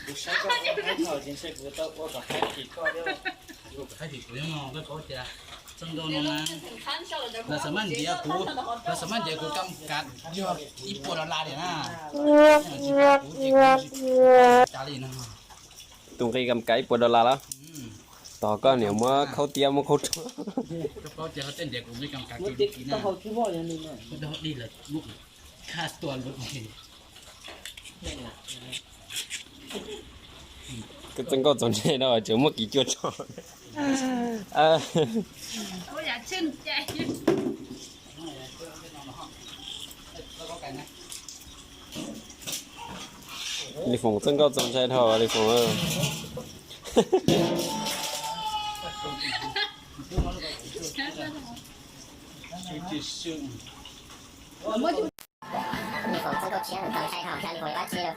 Kuv saib koj ua haib thaum ces ntshe kuv tau ua kom haib tim koj thiab. Ua kom haib tim kuv thiab no, koj paub tias txoj nkauj no na, lawv xav maj ntiav kuv, lawv xav maj ntiav kuv kam kav yog ib puas dollar li na. Kuv ces kuv tsis kav li no. Tus nqi kam kav ib puas dollar lawm. Tos koj niam muab khaub tiab muab khaub rog. Koj paub tias ho tej ntiav kuv nqi kam kav kiag li na. Koj tau dig lawm muab kuv khaj tua lawm. Koj txoj nkauj txaus ntshai no tseem muab kiv cua tso. Li Foom txoj nkauj txaus ntshai dhau Li Foom. Li Foom txoj nkauj tshiab txaus ntshai dhau, Li Foom yuav pab tsi lawm.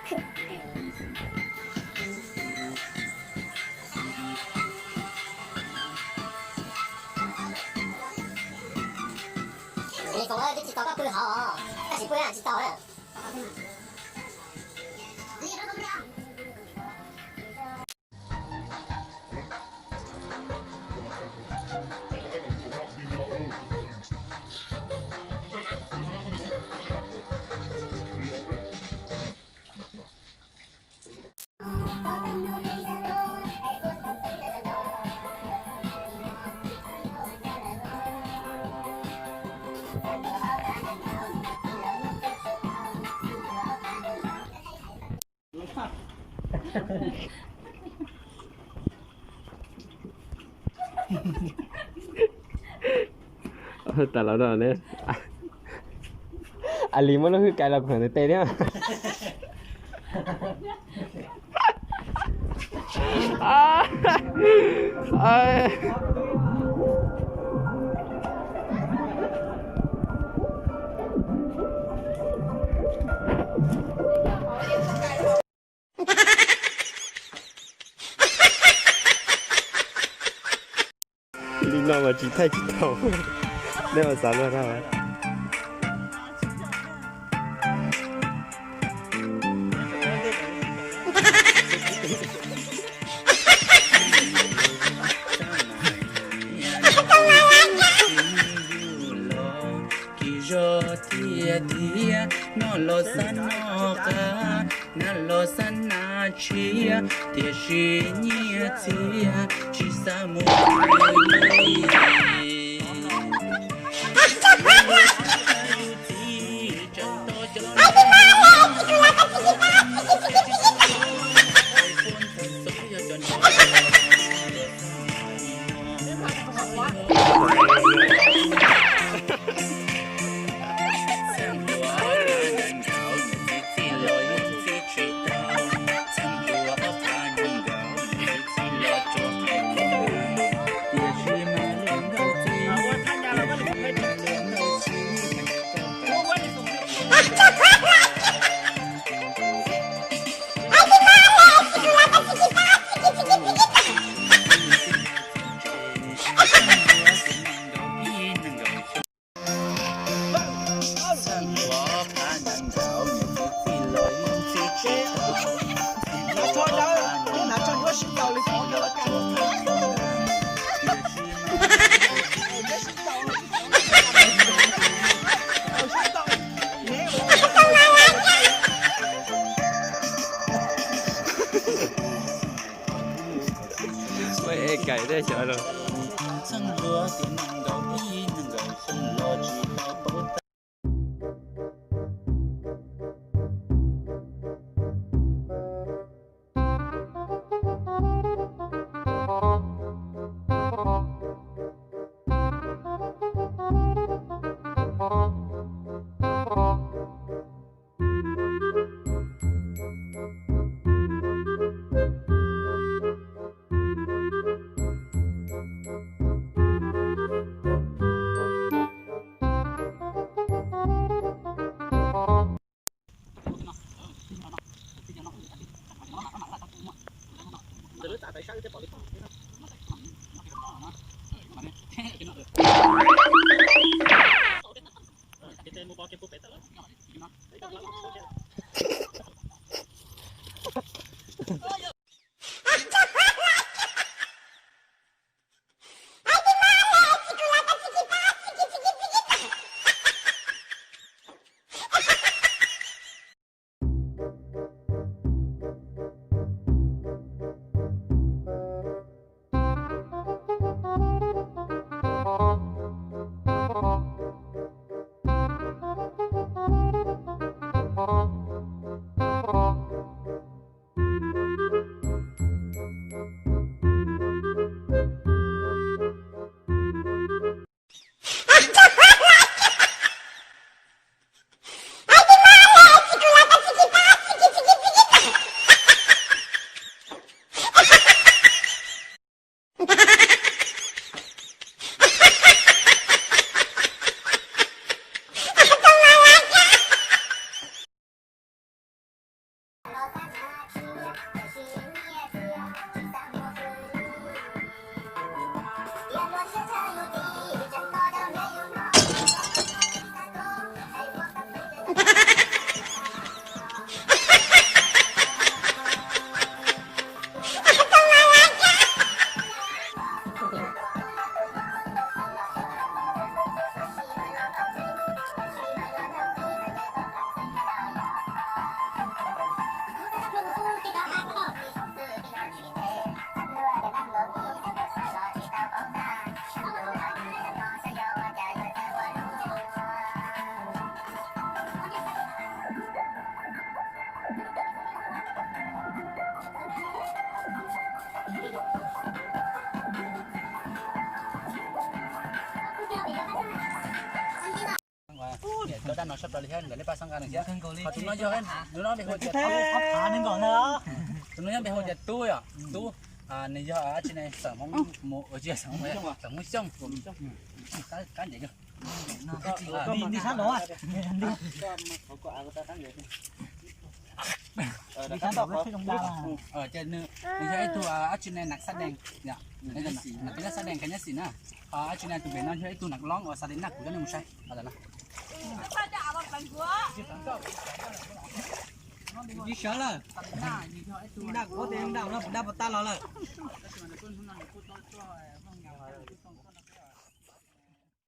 Li Foom, twb tsis tau koj pw hauv, koj tsis pw tsis tau. Tas los no, a li muab lub hwj kais los kuv hnav tes thiab. Li no mas tsis thaij tsis tau. Nej mas xav luag tag. Kis zog tiag tiag, noj los xav noj qab, hnav los xav hnav tshiab, tiam sis nyiaj txiag tsis xav mus. Ua es kais tej xyov los. Cov dab no sab plaws li thiab, nkawd lej paj xab nqa nws thiab. Ho tus no yog, tus no npe hu tias, tus no yog npe hu tias Tub yom, Tub. Nws yog dab tsi ne, xeem Hmoob, tsis yog xeem Hmoob, xeem Hmoob Xyooj. Qab ntev. Ces nws yog ib tug dab tsi ne, nas xab dees, nas xab dees kab nyob xim na. Ho dab tsi ne, tus pem no yog ib tug nas loob uas xa li naj kuv coj nej mus saib. Ib sawv lawm, naj kuv tias naj no kuv dab pov tab los lawm.